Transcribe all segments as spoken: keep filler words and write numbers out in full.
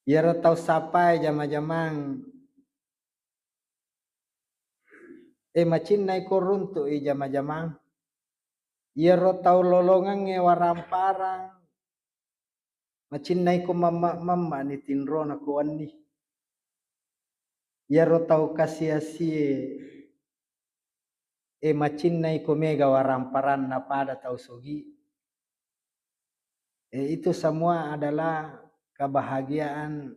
Iyaro tau sappai jama-jamang, e, macinnai ko runtu'i jama-jamang. Iyaro tau lolongengnge waramparang, macinnai ko mamma-, mammani tinrona ko wenni. Iyaro tau kasi-asie, e, macinnai ko mega waramparanna pada tau sogi. E, itu semua adalah kebahagiaan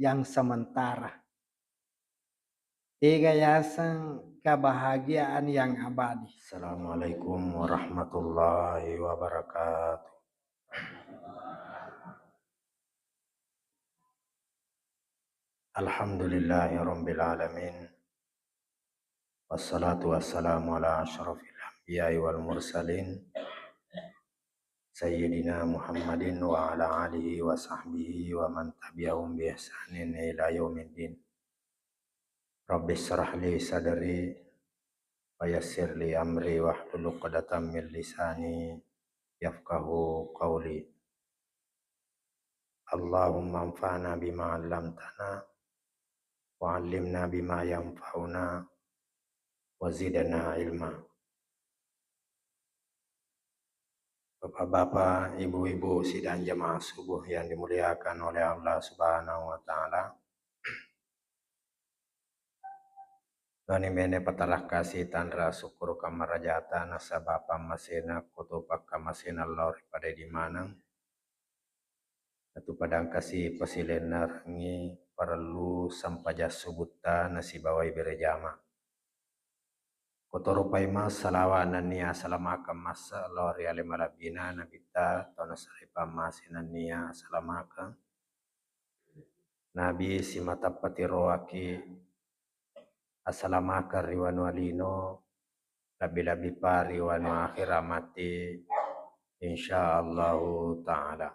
yang sementara. Tega yaseng kebahagiaan yang abadi. Assalamualaikum warahmatullahi wabarakatuh. Alhamdulillahirabbil alamin. Wassalatu wassalamu ala asyrafil anbiya'i wal mursalin, Sayyidina Muhammadin wa ala alihi wa sahbihi wa man tabi'ahum bi ihsanin ila yaumiddin. Rabbi israh li sadri wa yassir li amri wahlul uqdatam min lisani yafqahu qawli. Allahumma anfa'na bima 'allamtana, wa 'allimna bima yanfa'una, wa zidna ilma. Bapak-bapak, ibu-ibu, sidang jamaah subuh yang dimuliakan oleh Allah Subhanahu wa Ta'ala. Doni mene patarakasi tanra sukkuru kammarajata nasaba pammasena koto pakkamasena lao ri pada idi maneng. Natu padangkasi pasilennerengngi parellu sampajang subutta nasibawai berejama. Kotoro paimeng salawa nennia salamakeng masse lao ri ale malebbina Nabitta, tau nasare pammase nennia salamakeng. Nabi simata patiroaki asalamakeng ri wanua lino, lebbi-lebbipa ri wanua akhera matti, insya Allahu Ta'ala.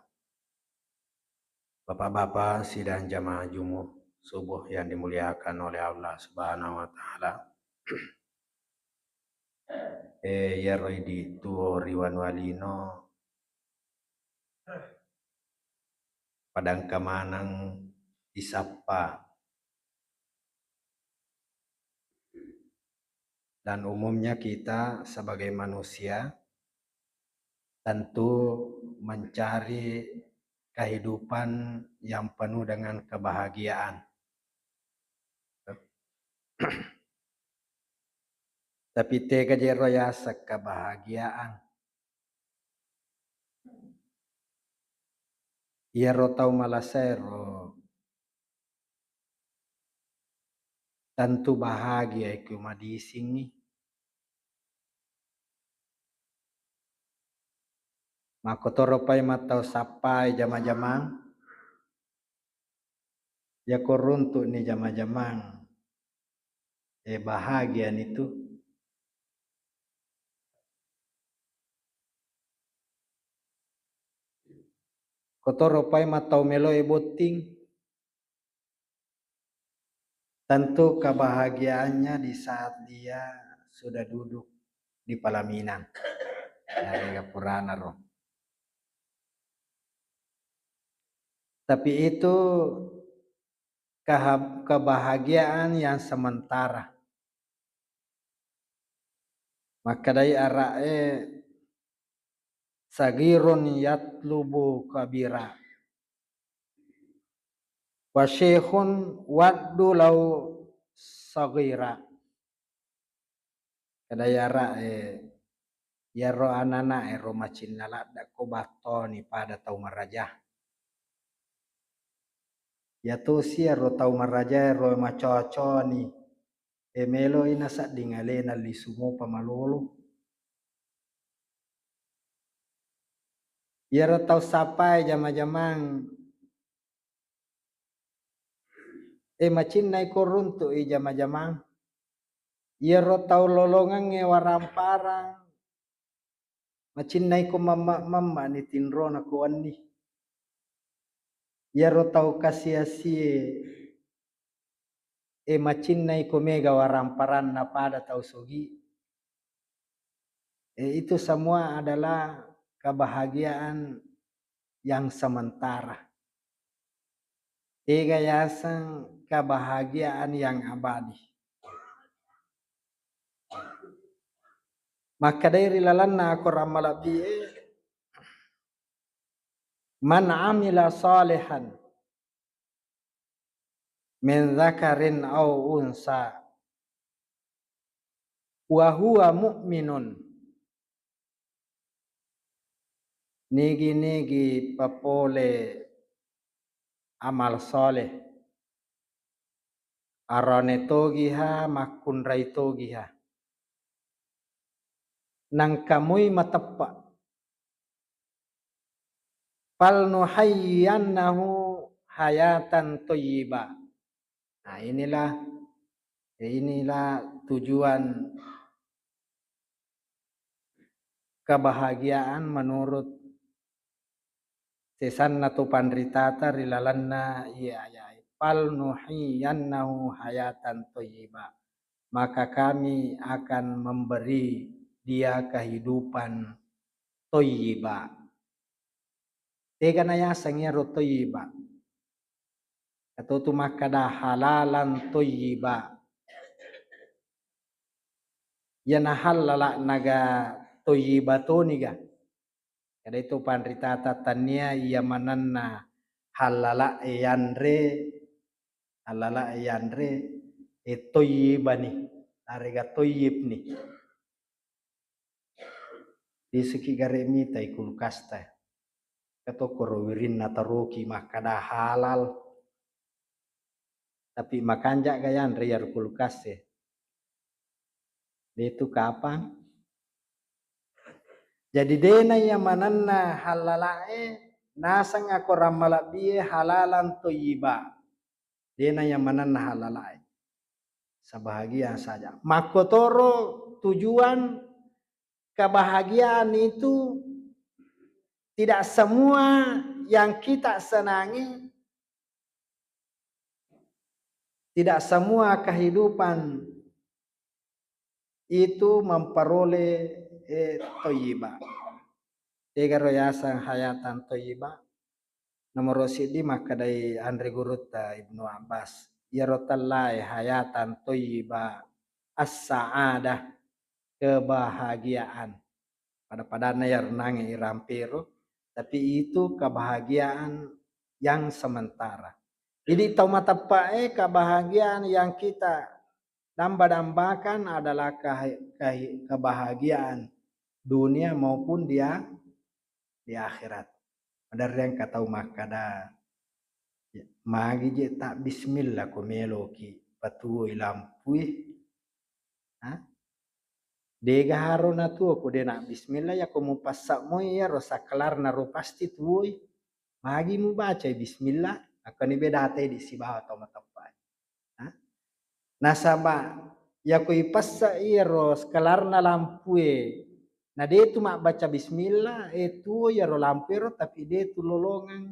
Bapak-bapak sidang jamaah jumu-, subuh yang dimuliakan oleh Allah Subhanahu wa Ta'ala. Eh, iyaro idi tuo ri wanua lino, padangka maneng isappa. Dan umumnya kita sebagai manusia tentu mencari kehidupan yang penuh dengan kebahagiaan. Tapi tega jero yaseng kebahagiaan? Iyaro tau malasaero tentu bahagia iko madisingngi. Makkotoro pai mattau sappai jama-jamang. Yako runtu'ni jama-jamang, eh, bahagianitu. Kotoro pai mattau melo e botting, tentu kebahagiaannya di saat dia sudah duduk di pelaminan. Yarega purana ro. Tapi itu keha-, kebahagiaan yang sementara. Makkedai ara'e, sagirun yatlubu kabira, wa syaikhun waddu lau sagira. Kada yara, eh, iyaro anana ero macinna ladda ko battoni pada tau maraja. Yatosi ero tau maraja ero macoconi, eh, meloi nasedding alena lisu mopa malolo. Iyaro tau sappai jama-jamang, eh, macinnai ko runtu'i jama-jamang. Iyaro tau lolongengnge waramparang, macinnai ko mamma-, mammani tinrona ko wenni. Iyaro tau kasi-asie, eh, macinnai ko mega waramparanna pada tau sogi. Eh, itu semua adalah kebahagiaan yang sementara. Tega yaseng kebahagiaan yang abadi. Makkedai ri lalenna akorang malebbi'e, "Man amila salihan min dzakarin au unsa wa huwa mu'minun." Nigi-nigi papole amal soleh, arane togiha, makkunrai togiha, nangkamui mateppe, "Falnuhayyiyannahu hayatan thayyiba." Nah, inilah, inilah tujuan kebahagiaan menurut sesanna tu panritata ri lalenna iya ayae, "Falnuhyiyannahu hayatan thayyiba." Maka kami akan memberi dia kehidupan thayyiba. Tega nayaseng iyaro thayyiba? Iyatotu makkeda halalan thayyiba. Iyana hallala naga thayyiba toniga? Kada itu panritata tania iya manenna hallala e yanre, hallala e yanre, e thayyibani, arega thayyibni. Lisuki gare mitai kulkasta. Katokoro wirinna taroki makkada halal. Tapi makanja ga yanre iyaro kulkas e? Detu kapang. Jadi dena iya manenna halala e, naseng akorang malebbi e halalan thayyiba. Dena iya manenna halala e. Sebahagiaan saja. Makkotoro tujuan kebahagiaan itu tidak semua yang kita senangi, tidak semua kehidupan itu memperoleh, eh, thayyiba. Tegaro yaseng hayatan thayyiba? Nomoro siddi makkedai anre gurutta Ibnu Abbas, iyaro tellae hayatan thayyiba, as-sa'adah, kebahagiaan. Pada-padanna iyaro nange irampero, tapi itu kebahagiaan yang sementara. Jadi tau mateppe'e kebahagiaan yang kita damba-dambakan adalah kehe-, kehe-, kebahagiaan dunia maupun di a-, di akhirat. Maderri engka tau makkada, "Magi je ta bismillah ko meloki patuoi lampue?" Ha? Dega haro natuo ko de na bismillah, yako mupassa moi iyaro sakkelarna ro pasti tuoi. Magi mubacai bismillah, akkoni bedata di sibawa tau mateppa. Ha? Nasaba yako ipassa iyaro sakkelarna lampue, na detu mabbaca bismillah, e tuo iyaro lampue ro, tapi detu lolongeng,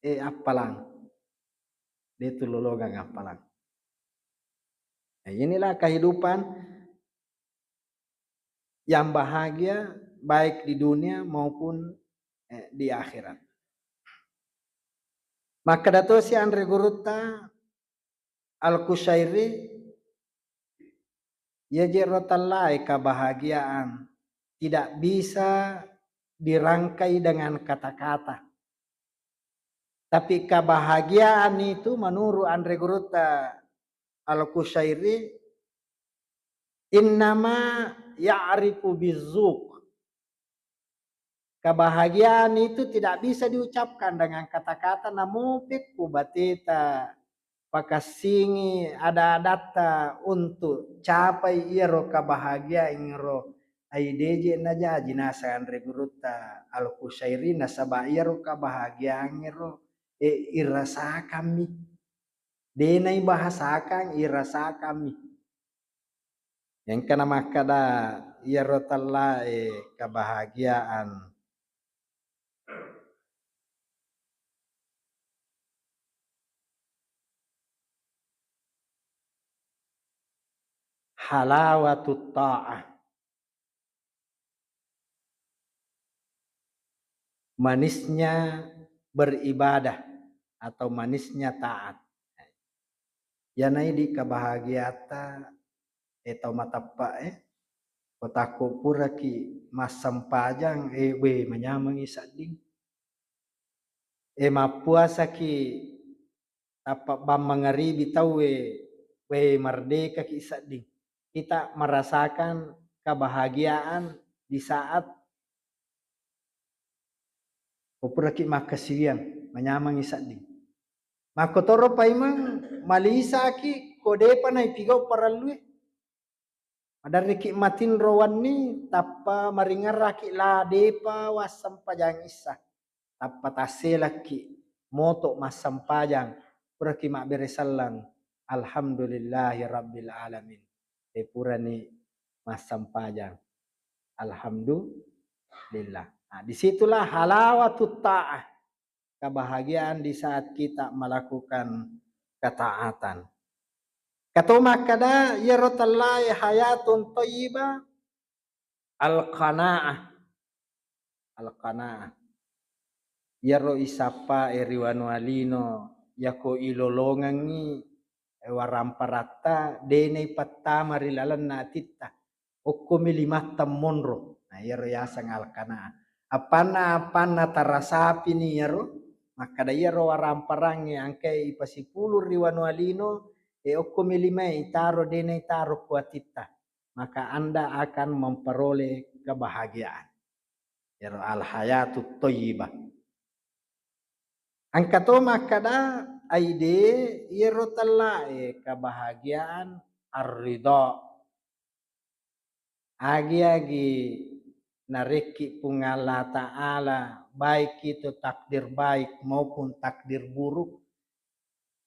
e appalang. Detu lolongeng appalang. Nah, inilah kehidupan yang bahagia baik di dunia maupun, eh, di akhirat. Makkeda tosi anre gurutta Al-Qusyairi, iya je ro tellae kebahagiaan tidak bisa dirangkai dengan kata-kata. Tapi kebahagiaan itu menurut anre gurutta Al-Qusyairi, "Innama ya'rifu bizzuk." Kebahagiaan itu tidak bisa diucapkan dengan kata-kata, namo pekko bateta pakassingi ada-adatta untuk capai iyaro kebahagiaan ro, ai deje najaji naseng anre gurutta Al-Qusyairi, nasaba iyaro kebahagiaan ro, e, irasakammi. Denai bahasakang, irasakammi. Engkana makkada iyaro tellae kebahagiaan. Halawatut ta'ah. Manisnya beribadah. atau manisnya taat. Iyana idi kebahagiaanta, eh, tau mateppe'e, ko takko puraki massempajang, eh, we, manyamengngi sedding. Eh, mappuasaki tappa bang mangaribi tauwe, we, merdekaki sedding. Kita merasakan kebahagiaan di saat ko puraki makkasiwiang, manyamengngi sedding. Makkotoro paimeng malisaki ko depa naipigau parellue. Maderriki matinro wenni, tappa maringerraki la depa wassempajang issa. Tappa tasselakki moto massempajang, puraki mabbere selleng, alhamdulillahi rabbil alamin. Eh, purani massempajang. Alhamdulillah. Nah, disitulah halawatut ta'ah, kebahagiaan di saat kita melakukan ketaatan. Kato makkada, iyaro tellae hayatun thayyibah, al-qanaah. Al-qanaah. Iyaro isappa e ri wanua lino, yako ilolongengngi, eh, waramparatta, de naipattama ri lalenna atitta. Okkomi limatta monro. Nah, iyaro yaseng al-qanaah. Appanna, appanna tarasapini iyaro, makkada iyaro waramparangnge angkae ipasipulung ri wanua lino, e okkomi limae itaro, de naitaro ko atitta, maka Anda akan memperoleh kebahagiaan. Iyaro al-hayatut thayyibah. Engka to makkada, aide, iyaro tellae kebahagiaan ar-ridha. Agi-agi narekki Puang Allah Ta'ala, baik itu takdir baik maupun takdir buruk,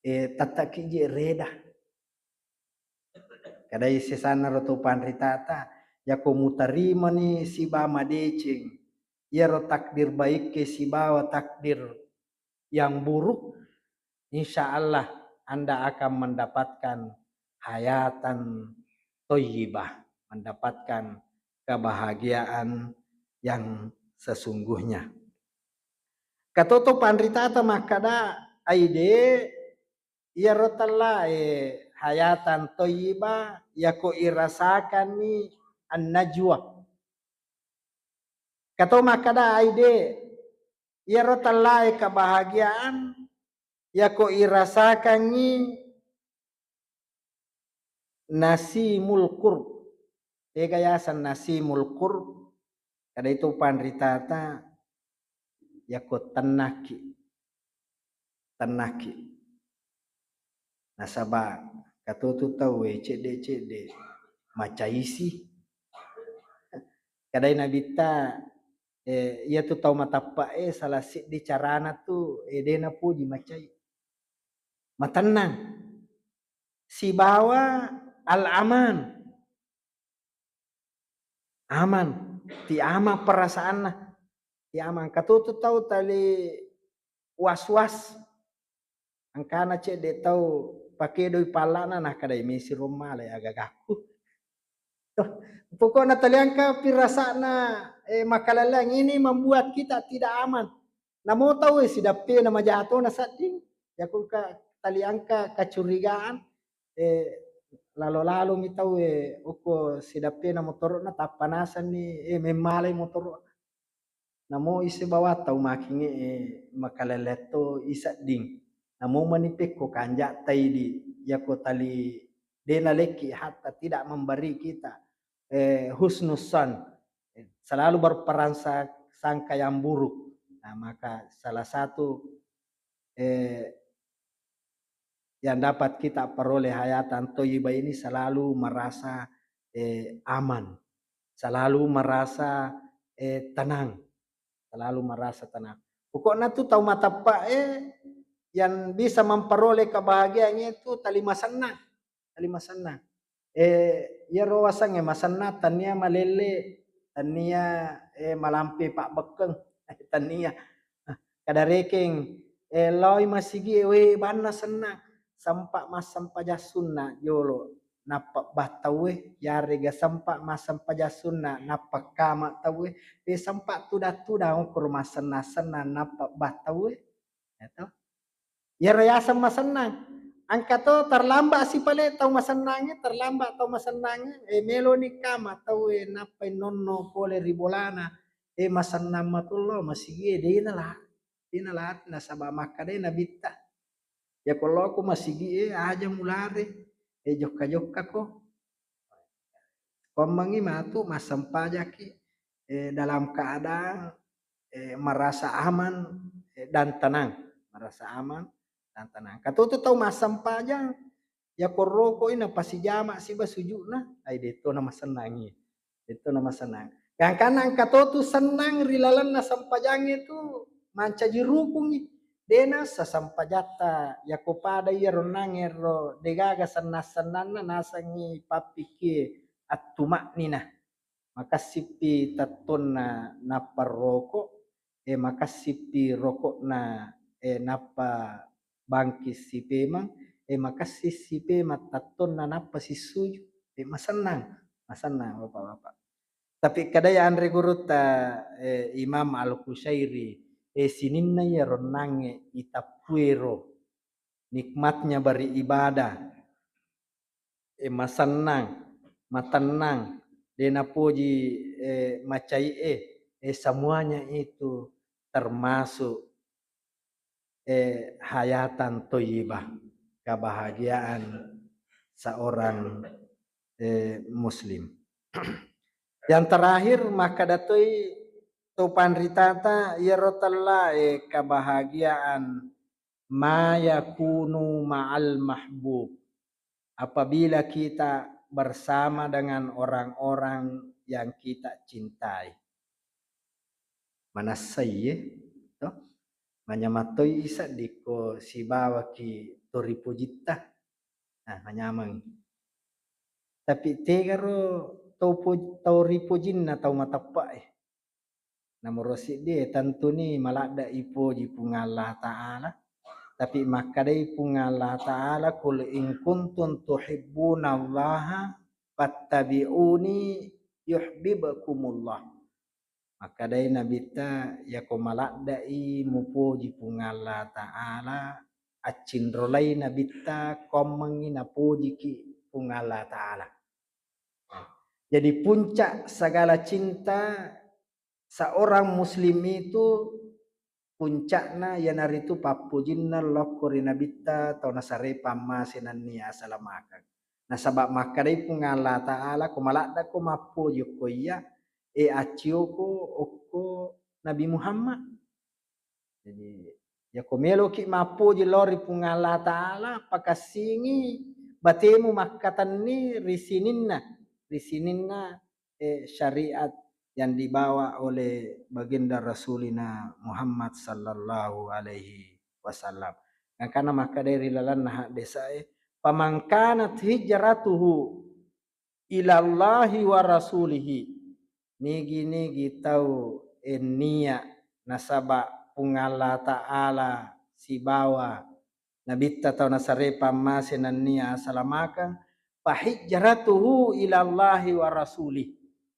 eh, tette'ki je reda. Kadai sesanna ro to panritata, yako mutarimani sibawa madeceng iyaro takdir baikke sibawa takdir yang buruk, insya Allah Anda akan mendapatkan hayatan thayyibah, mendapatkan kebahagiaan yang sesungguhnya. Katoto panritata makkada, aide, iyaro tellae hayatan thayyibah, yako irasakanni an-najwa. Kato makkada, aide, iyaro tellae kebahagiaan, yako irasakangngi nasimul qurb. Tega yaseng nasimul qurb? Kada itu panritata, yako tennakki. Tennakki. Nasaba katutu tauwe cedde-cedde macaisi. Kadai Nabitta, eh, iyatu tau matappa e salah siddi carana tu, eh, de napuji macai. Matennang. Sibawa al-aman. Aman. Ti aman perasaanna. Ti aman. Katutu tau tali was-was. Engkana cedde tau pakedoi pallana, nakadai mesi rommala agagakku. Toh, pokokna taliangka pirasana, eh, makalaleang ini membuat kita tidak aman. Namo tau, eh, sidappena majatona sedding, yakungka taliangka kecurigaan, eh, lalo-lalo mi tau, eh, okko sidappena motoro'na tappa nasenni, eh, memmalai motoro'na. Namo isse bawa tau makinge, eh, makalaleang to isedding. Namo mani pekko kanja taidi, yako tali de nalekki hatta tidak memberi kita, eh, husnuzan, eh, selalu berprasangka yang buruk. Nah, maka salah satu, eh, yang dapat kita peroleh hayatan thayyibah ini selalu merasa, eh, aman, selalu merasa, eh, tenang, selalu merasa tenang. Pokokna tu tau matappa e yang bisa memperoleh kebahagiaan itu tali masennang. Tali masennang. Eh, iyaro wasengnge masennang, tania malelle, tania, eh, malampe pabbekkeng, tania. Kada rekeng, eh, laoi masigi e, we, banna sennang, sempa massempajang sunna jolo, nappa battauwe, yarega sempa massempajang sunna, nappa kama tauwe, eh, sempa tudang-tudang okoro massennang-sennang, nappa battauwe. Ya toh? Iyaro yaseng masennang. Engka to terlambat si pale tau masennangnge, terlambat tau masennangnge, eh, meloni kama tau, eh, nappai nonno pole ri bolana, eh, masennang matullo masigie, dena la, dena la, nasaba makkadai nabitta. Yako loko masigie, aja mulare, eh, jokka-jokka ko. Kommengi matu massempajaki, eh, dalam keadaan, eh, merasa aman, eh, dan tenang, merasa aman dan tenang. Katutu tau massempajang, yako rokoi napasijama siba sujudna, ai detto namasennangi, detto namasennang. Gangkanna engka totu sennang ri lalenna sempajangnge tu mancaji rukungngi. Dena sasempajatta yako pada iyaro nangero degaga sennang-sennanna nasengngi pappikkie attuma'nina. Makessippi tettonna nappa roko, eh, makessippi rokokna, eh, nappa bangki sipemang, eh, makessi sipemang tettonna nappa sissuju. Eh, masennang, masennang Bapak-bapak. Tapi kadai anre gurutta, eh, Imam Al-Qusyairi, eh, sininna iyaro nangnge itappuero nikmatnya beribadah, eh, masennang, matennang, de napoji, eh, macai, eh, eh, semuanya itu termasuk, eh, hayatan thayyibah, kebahagiaan seorang, eh, muslim. Yang terakhir, makkada toi to panritata, iyaro tellae kebahagiaan ma yakunu ma'al mahbub. Apabila kita bersama dengan orang-orang yang kita cintai. Manassai, eh, to? Manyamattoi iseddikko sibawaki to ripojitta. Nah, manyameng. Tapi tegaro tau po-, tau ripojinna tau mateppa, eh. Nomoro siddi, eh, tentuni maladde ipoji Puang Allah Ta'ala. Tapi makkadai Puang Allah Ta'ala, "Qul in kuntum tuhibbunallaha fattabi'uni yuhibbukumullah." Makkadai Nabitta, yako maladde'i mupoji Puang Allah Ta'ala, accinrolai Nabitta, kommengngi napojiki Puang Allah Ta'ala. Jadi puncak segala cinta seorang muslim itu puncakna iyanaritu pappojinna lokko ri Nabitta tau nasare pammase nennia asalamakeng. Nasaba makkadai Puang Allah Ta'ala, ko maladdako mappoji okko iya, e accioko okko Nabi Muhammad. Jadi, yako meloki mappoji lao ri Puang Allah Ta'ala, pakassingi batemu makkatenni ri sininna, ri sininna, eh, syariat yang dibawa oleh Baginda Rasulina Muhammad sallallahu alaihi wasallam. Gangkanna makkadai ri lalenna haddesae, "Faman kanat hijratuhu ilallahi wa rasulihi." Nigi-nigi tau ennia nasaba Puang Allah Ta'ala sibawa Nabitta tau nasare pammase nennia asalamakeng, "Fa hijratuhu ilallahi wa rasulih."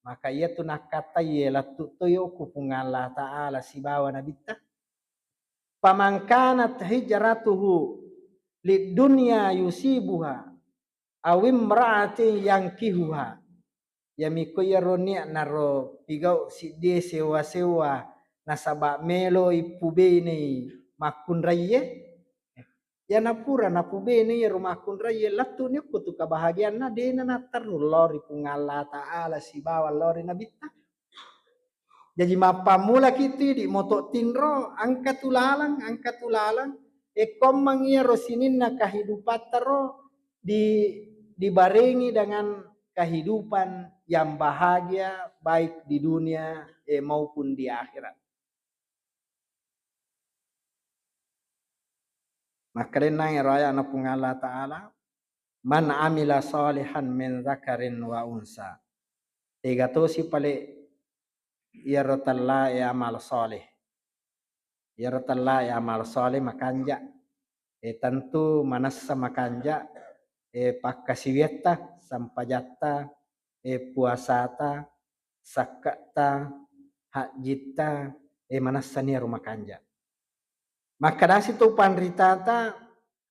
Maka iyatu nakkataiye lettu toi okko Puang Allah Ta'ala sibawa Nabitta. "Faman kanat hijratuhu lidunya yusibuha awimra'atin yankihuha." Yamiko iyaro nia'naro pigau siddie sewa-sewa nasaba meloi pubenei makkunraiye. Yana pura napubenei iyaro makkunraiye, lettu'ni okko tu kebahagiaanna, dena natterru lao ri Puang Allah Ta'ala sibawa lao ri Nabitta. Jaji, mappammulaki tu idi moto tinro, engka tu laleng, engka tu laleng, e, kommeng iyaro sininna kehidupatta ro di-, dibarengi dengan kehidupan yang bahagia baik di dunia, e, maupun di akhirat. Makkedaennang ero aya'na Puang Allah Ta'ala, "Man amila shalihan min dzakarin wa unsa." Tega tosi pale iyaro tellae amal shaleh. Iyaro tellae amal shaleh makanja. E, tentu manessa makanja, e, pakkasiwiatta, sempajatta, e, puasata, sakkatta, hajjitta, e, manessani iyaro makanja. Makkedasi tu panritata,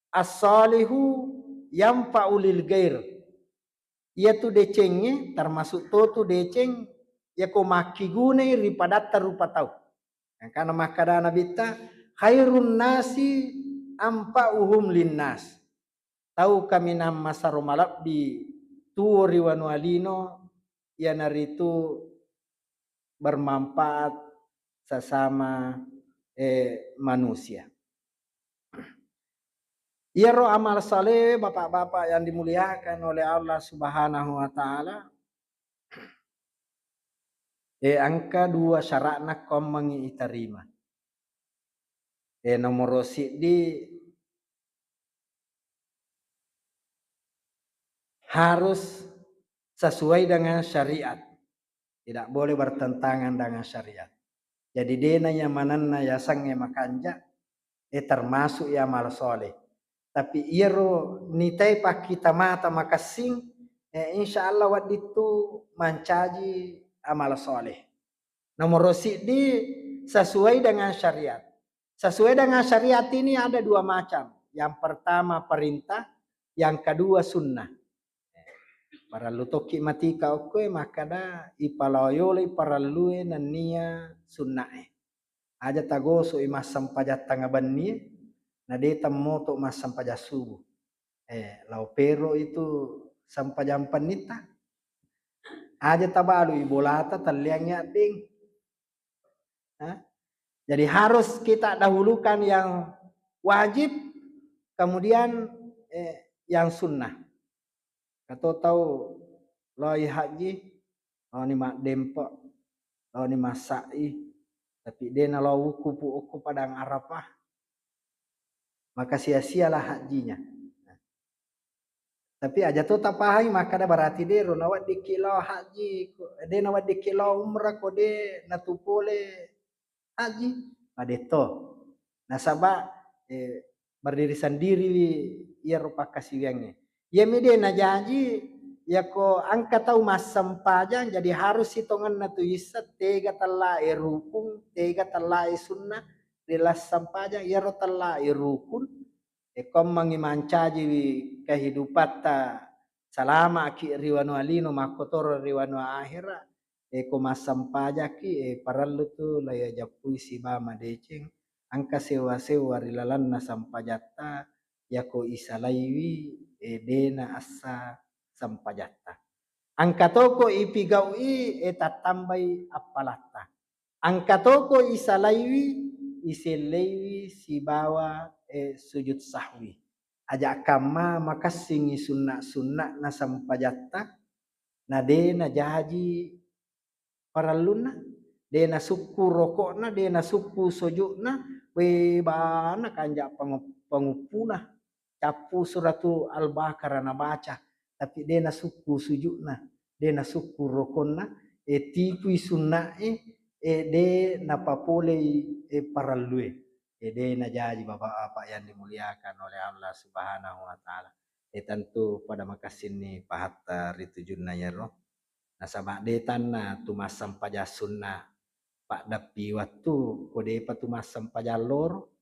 "As-salihu yanfa'u lil ghair." Iyatu decengnge termasuk totu deceng yako makkigunai ri padatta rupa tau. Engkana makkada Nabitta, "Khairun nasi anfa'uhum linnas." Tau kaminang masaro malebbi tuo ri wanua lino, iyanaritu bermanfaat sesama, eh, manusia. Iyaro amal saleh, bapak-bapak yang dimuliakan oleh Allah Subhanahu wa Ta'ala, eh, engka dua syaratna kommengi itarima. Eh, nomoro siddi, harus sesuai dengan syariat. Tidak boleh bertentangan dengan syariat. Jadi, dena iya manenna yasengnge makanja, eh, termasuk iya amal soleh. Tapi iyaro nitai pakkita mata makessing, eh, insya Allah wedding tu mancaji amal soleh. Nomoro siddi, sesuai dengan syariat. Sesuai dengan syariat ini ada dua macam. Yang pertama perintah, yang kedua sunnah. Parellu tokki matika okkoe makkada ipalaoyoloi parellue nennia sunnae. Aja tagosoi massempajang tengnga bennie, na de temmoto massempajang subuh. Eh, lao pero itu sempajang pennitta. Aja tabalui bolata telliangngi adding. Hah? Jadi harus kita dahulukan yang wajib, kemudian, eh, yang sunnah. Kato tau loi haji, laoni maddempe, laoni massa'i, tapi de nalao wukupu okko padang Arafah, maka sia-sialah hajinya. Tapi aja to tapahangi makkada berarti de ro naweddikki lao haji, ko-, de naweddikki lao umrah ko de natu pole haji, madetto. Nasaba, eh, berdiri sendiriwi iyaro pakkasiwiangnge. Iyami de najaji, yako engka tau massempajang, jadi harus sitongenna tu isseng tega tellae rukung, tega tellae sunnah ri lassempajang, iyaro tellae rukun, e, kommengngi mancajiwi kehidupatta, salama'ki ri wanua lino, makkotoro ri wanua ahera, e, ko massempajakki, e, parellu tu laiyajappui siba madeceng, engka sewwa-sewwa ri lalenna sempajatta, yako isalaiwi, e, dena assa sempajatta. Engka toko ipigau'i, e, tattambai appalatta. Engka toko isalaiwi, iselleiwi sibawa, eh, sujud sahwi. Aja kamma makessingi sunna-sunna'na sempajatta, na de najaji parellunna, de nasukku roko'na, de nasukku sujudna, we bana kanja pangu-, panguppuna. Cappu suratu Al-Baqarah nabaca, tapi de nasukku sujudna, de nasukku rokonna, e, tipui sunna'e, e, de napapolei, e, parellue. E, de najaji bapak-bapak yang dimuliakan oleh Allah Subhanahu wa Ta'ala. E, tentu pada makassinni pahatta ri tujunna iyaro. Nasaba de tanna tu massempajang sunna paddeppi wettu, ko depa tu massempajang loro.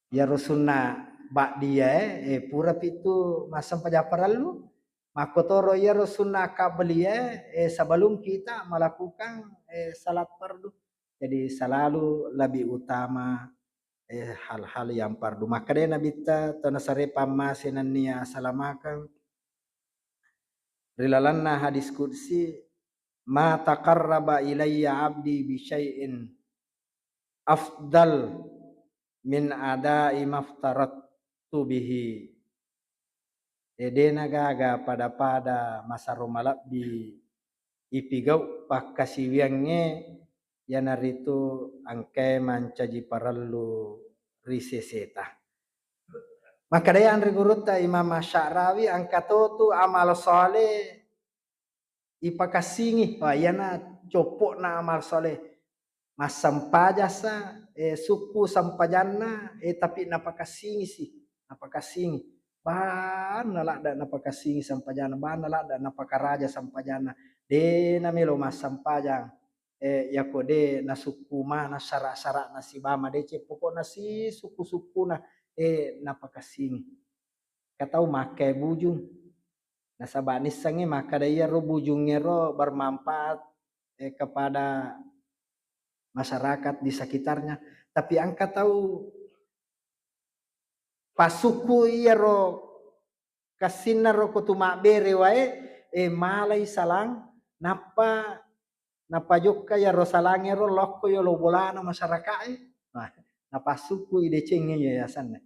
Iyaro sunna ba'diyae, eh, purapi tu massempajang parellu. Makkotoro iyaro sunna akkabbeliae, eh, sebelum kita melakukan, eh, salat fardu. Jadi selalu lebih utama, eh, hal-hal yang fardu. Makkedai Nabitta, to nasare pammase nennia salamakeng, ri lalenna hadis qudsi, "Ma taqarraba ilayya abdi bi syai'in afdal min adai maftaradtu bihi." E, dena gaga pada-pada masaro malebbi ipigau pakkasiwiangnge, iyanaritu engkae mancaji parellu ri seseta. Makkedai anre gurutta Imam Sya'rawi, engka to tu amal soleh ipakassingi. Wah, iyana coppo'na amal soleh. Massempajasa, eh, sukku sempajanna, eh, tapi napakassingisi, napakassingi. Banna ladda napakassingi sempajanna, banna ladda napakaraja sempajanna. De namelo massempajang. eh, yako de nasukku mana sara-sara nasiba madeceng, pokokna sisukku-sukkuna, eh, napakassingi. Katau makkai bujung. Nasaba nissengngi makkada iyaro bujungngero bermanfaat, eh, kepada masyarakat di sekitarnya. Tapi engka tau passukku iyaro kassinna ro ko tu mabbere wae, eh, malai salang, nappa napajokka iyaro salangngero lokko yolo bolana masyarakae. Nah, napassukku i decengnge yayasanna.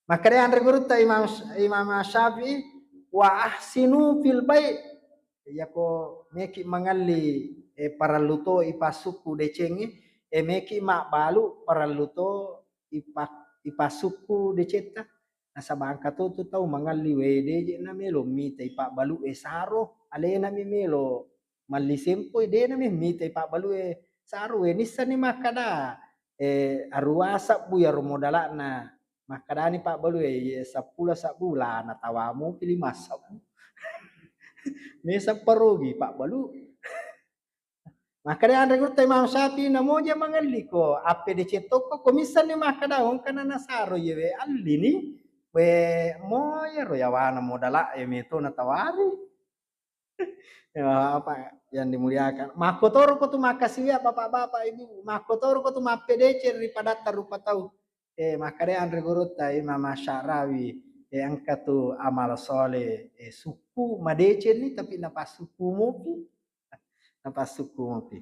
Makkeda anre gurutta Imam, Imam Syafi'i, "Wa ahsinu fil bai'." Iyako meki mangelli, eh, parellu to ipassukku decengnge, eh, meki mabbalu parellu to ipa-, ipassukku decetta. Nasaba engka to tu tau mangelli, we, deje na melo mita ipabbalu e saro, alena mi melo malli sempoi, de na mi mita ipabbalu e saro, we, nissenni makkada, eh, arua sabbu yaro modala'na. Makkadani pabbalu e, ye, seppulo sabbu lana tawamu pi lima sabbu. Mesa parogi pabbalu. Makkeda anre gurutta Imam Syafi'i, "Namoja mangelliko, appedeceng tokko, ko missenni makkada engka na nasaro yewe allini, we, moyero yawana modala e meto natawari." Ya, Bapak yang dimuliakan. Makkotoro ko tu makkasiwiang, Bapak-bapak, Ibu, makkotoro ko tu mappedeceng ri padatta rupa tau. Eh, makkeda anre gurutta Imam Sya'rawi, eh, engka tu amal soleh, eh, sukku madecenni tapi napassukku mopi. Napassukku mopi.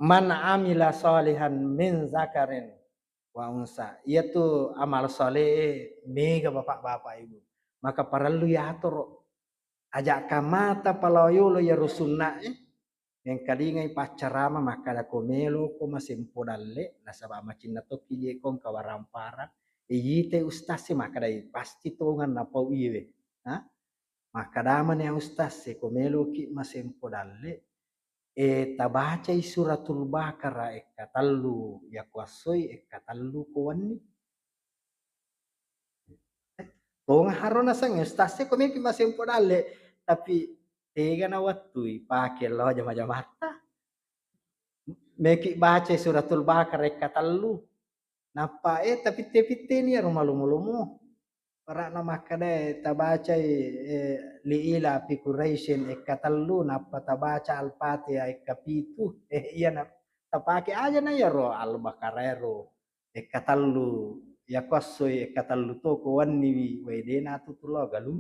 "Man amila sholihan min zakarin wa unsa." Iyatu amal soleh mega, Bapak-bapak, Ibu. Maka parellu yatoro. Aja kamata paloyolo yaro sunna e. Mengkalingai paccarama makkada, "Ko melo ko masempo dalle, nasaba macinna tokki je ko engka warang-parang." Iyitai ustaz e makkadai, "Pasti tongeng napau iwe." Ha? Makkadamani ustaz e, "Ko meloki masempo dalle, eh, tabacai Suratul Baqarah ekka tellu, yako assoi ekka tellu ko wenni." Eh, tongeng haro nasengnge ustaz e, "Ko meloki masempo dalle, tapi tega nawettui pake lao jama-jamatta. Meki bacai Suratul Baqarah ekka tellu." Nappa, eh, tapitte-pitteni iyaro malomo-lomo. Para'na makkadae tabacai, eh, li ila fi Quraisyin ekka tellu, nappa tabaca Al-Fatihah ekka pitu. Eh, iyana tapake aja na iyaro Al-Baqarah ero ekka tellu, yako assoi ekka tellu to ko wenniwi, wai dena tu tulo galu.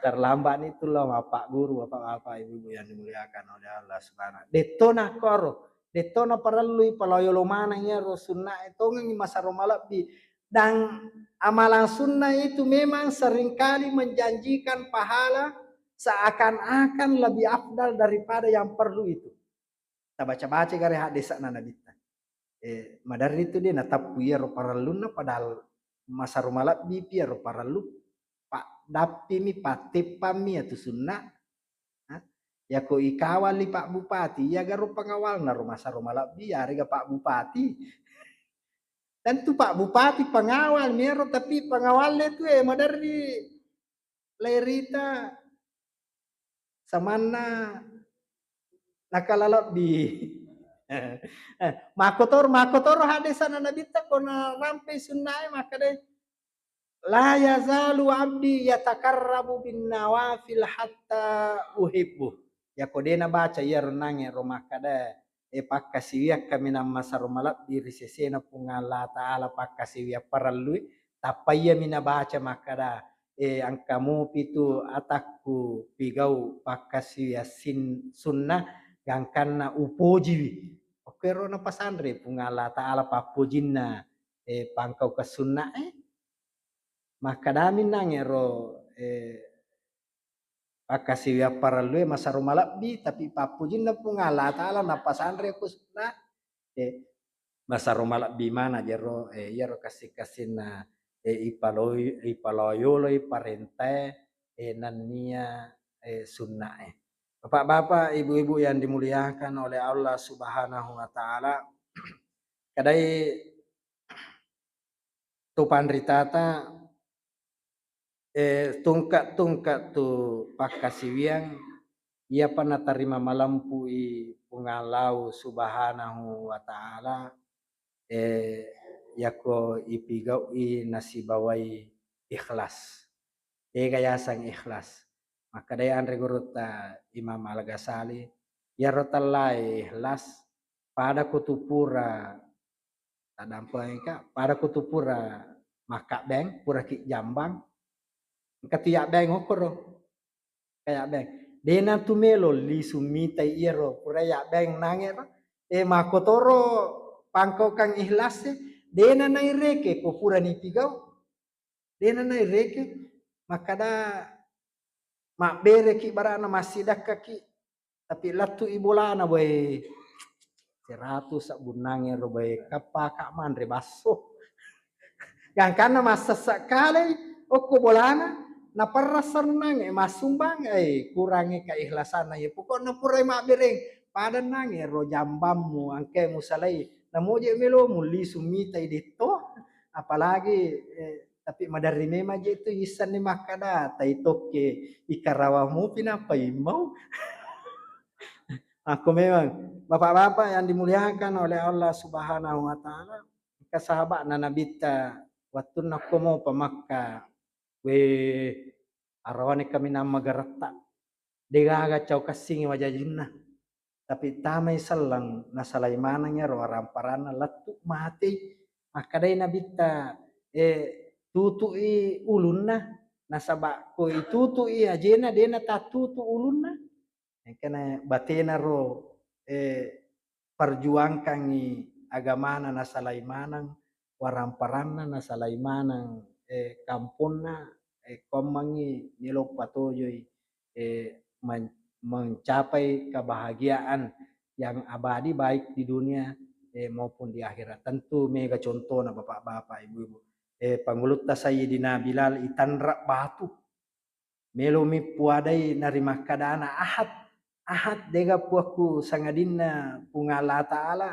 Terlambat ni tulo mappagguru, Bapak-bapak, Ibu-ibu yang dimuliakan oleh Allah Subhanahu. Detto nakkoro, detto naparellui paloyolo maneng iyaro sunnae, tongengi masaro malebbi. Dan amalan sunnah itu memang seringkali menjanjikan pahala seakan-akan lebih afdal daripada yang perlu itu. Tabaca-baca gare haddesa'na Nabitta. Eh, maderri tu de natappu iyaro parellunna, padahal masaro malebbipi iyaro parellu. Pa-, dappimi, patteppammi atu sunna. Ha? Yako ikawalli Pak Bupati, iyagaro pengawalna ro masaro malebbi, yarega Pak Bupati. Tentu Pak Bupati pengawal mero, tapi pengawalle tu, eh, maderri lairita samanna nakalalebbi. Eh, makkotoro, makkotoro haddesa'na Nabitta ko narampei sunnae makkadai, "La yazalu abdi yatakarrabu bin nawafil hatta uhibbu." Yako de nabaca iyaro nangnge ro makkada, eh, pakkasiwiang kaminang masaro malebbi ri sesena Puang Allah Ta'ala, pakkasiwiang parellui, tappa iyami nabaca makkada, eh, engka mopi tu atakku pigau pakkasiwiang sin-, sunnah gangkanna upojiwi. Okko ero napasanre Puang Allah Ta'ala pappojinna, eh, pangkau kesunnae. Makkadami nang ero, eh, pakkasiwiang parellue masaro malebbi, tapi pappojinna Puang Allah Ta'ala napasanre ko sunna, eh, masaro malebbi mana jero, eh, iyaro kassi-kassinna, eh, ipaloi-, ipaloyoloi parentae, eh, nennia, eh, sunnae. Bapak-bapak, ibu-ibu yang dimuliakan oleh Allah Subhanahu wa Ta'ala, kadai tu panritata, eh, tungka-tungka tu pakkasiwiang, iyapa natarima malempu'i Puang Allahu Subhanahu wa Ta'ala, eh, yako ipigau'i nasibawai ikhlas. Ega yaseng ikhlas? Makkedai anre gurutta Imam Al-Ghazali, iyaro tellae ikhlas, pada ko tu pura taddampengka, pada ko tu pura makkabbeng, pura ki jambang, engka tu yabbeng okkoro. Kayak beng. Dena tu melo lisu mitai iyaro pura yabbeng nange ro. Eh, makkotoro pangkaukang ikhlas e, dena naireke ko pura nipigau. Dena naireke, makkada mabbereki barana, massidakkaki, tapi lettu i bolana, boe, seratu sabbunnange ro, boe, kappaka manre basso. Gangkanna massessa kalai okko bolana, naperrasa runnange, massumbang, eh, kurangi keikhlasanna. Ye pokokna purai mabbereng, padannange ro jambammu, angke musalai, namoje melomu lisu mitai detto, apalagi, eh, tapi maderri memang je tu issenni makkada, tai tokke ikarawa mupi nappa immau. Aku memang, Bapak-bapak yang dimuliakan oleh Allah Subhanahu wa Ta'ala, engka sahaba'na Nabitta, wattunna ko mopa Makka, we, arawane kaminang magaretta, degaga cau kassingi wajajinna. Tapi tamai selleng, nasalai maneng iyaro waramparanna, lettu matei. Makkedai Nabitta, eh, tutu'i ulunna, nasaba ko itutu'i ajena, dena tattutu ulunna. Engkana batena ro, eh, perjuangkangi agamana, nasalai maneng waramparanna, nasalai maneng, eh, kamponna, eh, kommangi melo patojoi, eh, men-, mencapai kebahagiaan yang abadi baik di dunia, eh, maupun di akhirat. Tentu mega contohna bapak-bapak, ibu-ibu. Eh, pangulutta Sayyidina Bilal itanra batu. Melomi puadai narimakkadana, "Ahad, Ahad, dega puakku sangadinna Puang Allah Ta'ala."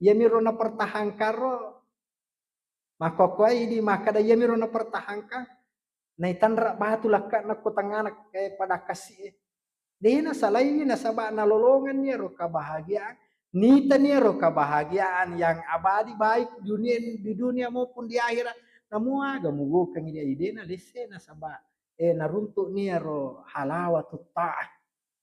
Iyamiro napertahankan ro, makkokkoe idi makkada, "Iyamiro napertahankan." Naitanra batu lakka'na ko tengngana, eh, pada kasi e. Dena salaiwi nasaba nalolongenni ero kebahagiaan, nitani ero kebahagiaan yang abadi baik dunia, di dunia maupun di akhirat. Namuaga mugokengi dia, dena lesse nasaba, eh, naruntu'ni ero halawatut ta'ah.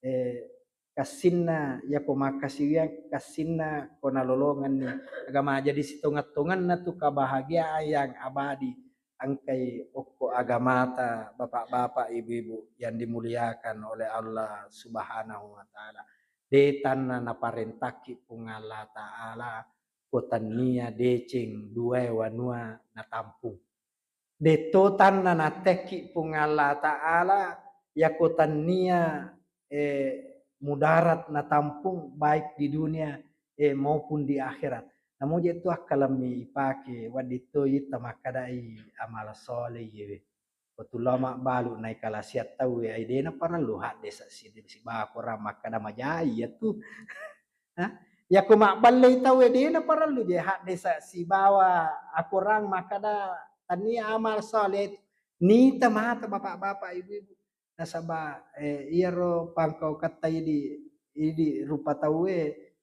Eh, kassinna yako makkasiwiang, kassinna ko nalolongenni agama. Jadi sitongeng-tongenna tu kebahagiaan yang abadi engkai okko agamata, bapak-bapak, ibu-ibu yang dimuliakan oleh Allah Subhanahu wa Ta'ala. De tanna naparentaki Puang Allah Ta'ala ko tannia deceng duae wanua natampung. Detto tanna nattekki Puang Allah Ta'ala, yako tannia, eh, mudarat natampung baik di dunia, eh, maupun di akhirat. Namoje tu akkalemmi ipake, wedding to itta makkadai amal soleh iyewe. Ko tulao mabbalu naikala siat tauwe, ai dena parellu haddesa si-, sibawa korang makkada majai iyatu. Hah? Yako mabballei tauwe, dena parellu je haddesa sibawa akorang makkada tania amal soleh. Nita mata bapak-bapak, ibu-ibu. Nasaba, eh, iyaro pangkauketta idi, idi rupa tauwe,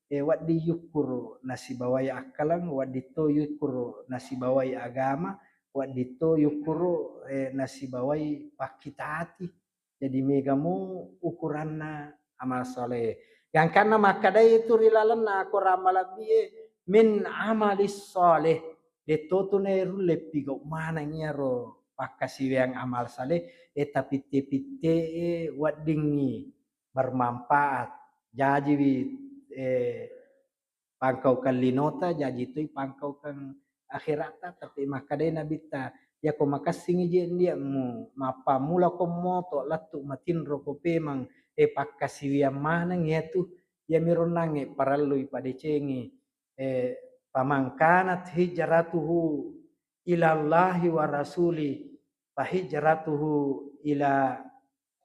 eh, wedding yukkuru nasibawai akkaleng, wedding to yukkuru nasibawai agama, wedding to yukkuru, eh, nasibawai pakkitati. Jadi megamo ukuranna amal soleh. Gangkanna makkadai tu ri lalenna akorang malebbie, "Min amalis soleh." Detto tu nairulle pigau maneng iyaro pakkasiwiang amal saleh, eh, tapitte-pitte e weddingngi bermanfaat. Jajiwi, eh, pangkaukeng linota, jaji toi pangkaukeng akheratta. Tapi makkadai Nabitta, yako makessingi je ndiakmu, mappammula ko moto lettu matinro ko pemeng, eh, pakkasiwiang maneng iyatu. Iyamiro nangnge parellui padecengi, eh, "Faman kanat hijratuhu ilallahi wa rasuli, fa hijratuhu ila,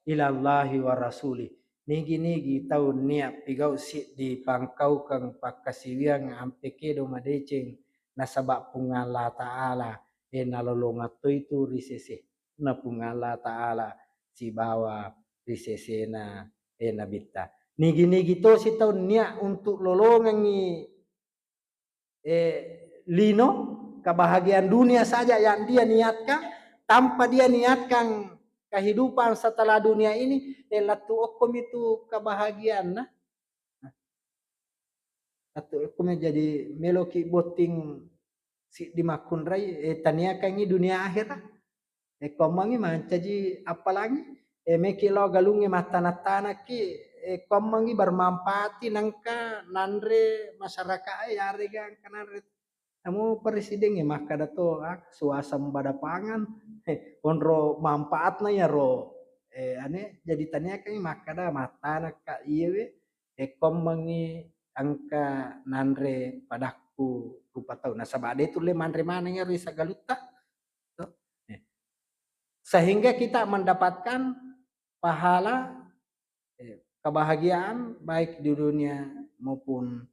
ilallahi wa rasuli." Nigi-nigi tau nia pigau siddi pangkaukeng pakkasiwiang ampe kedo madeceng nasaba Puang Allah Ta'ala, eh, nalolongeng toi tu ri sese na Puang Allah Ta'ala sibawa ri sesena, eh, Nabitta. Nigi-nigi tosi tau niat untuk lolongengngi, eh, lino, kebahagiaan dunia saja yang dia niatkan, tanpa dia niatkan kehidupan setelah dunia ini, eh, lettu okkomi tu kebahagiaanna. Lettu okkomi, jadi meloki botting siddi makkunrai, eh, taniakangngi dunia akhirat. Eh, kommangngi mancaji appalangi, eh, meki lao galungnge mattana-tanakki, eh, kommangngi bermanfaati nengka nanre masyarakat e, yarega engka nanre. Namo presideng e makkada to, ah, suasembada pangan, eh, onro manfaatna yaro, eh, ane, jadi taniakangngi makkada mattanakka iyewe, eh, kommangngi engka nanre padakku rupa tau. Nasaba de tulle manre maneng ero ri sagalutta. To. Eh. Sehingga kita mendapatkan pahala, eh, kebahagiaan baik di dunia maupun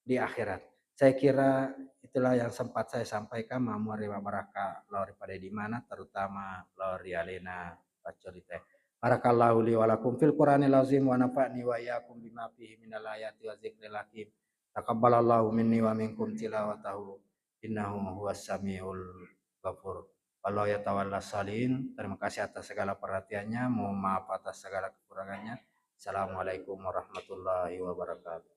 di akhirat. Saya kira itulah yang sempat saya sampaikan, mamua ri mabaraka lao ri pada di mana, terutama lao ri alena paccorita. Barakallahu li wa lakum fil Qur'anil azim wa nafa'ni wa iyyakum bima fihi minal ayati wa dzikril hakim. Taqabbalallahu minni wa minkum tilawatahu innahu huwas samiul ghafur. Wallahu yatawalla shalihin. Terima kasih atas segala perhatiannya, mohon maaf atas segala kekurangannya. Assalamualaikum warahmatullahi wabarakatuh.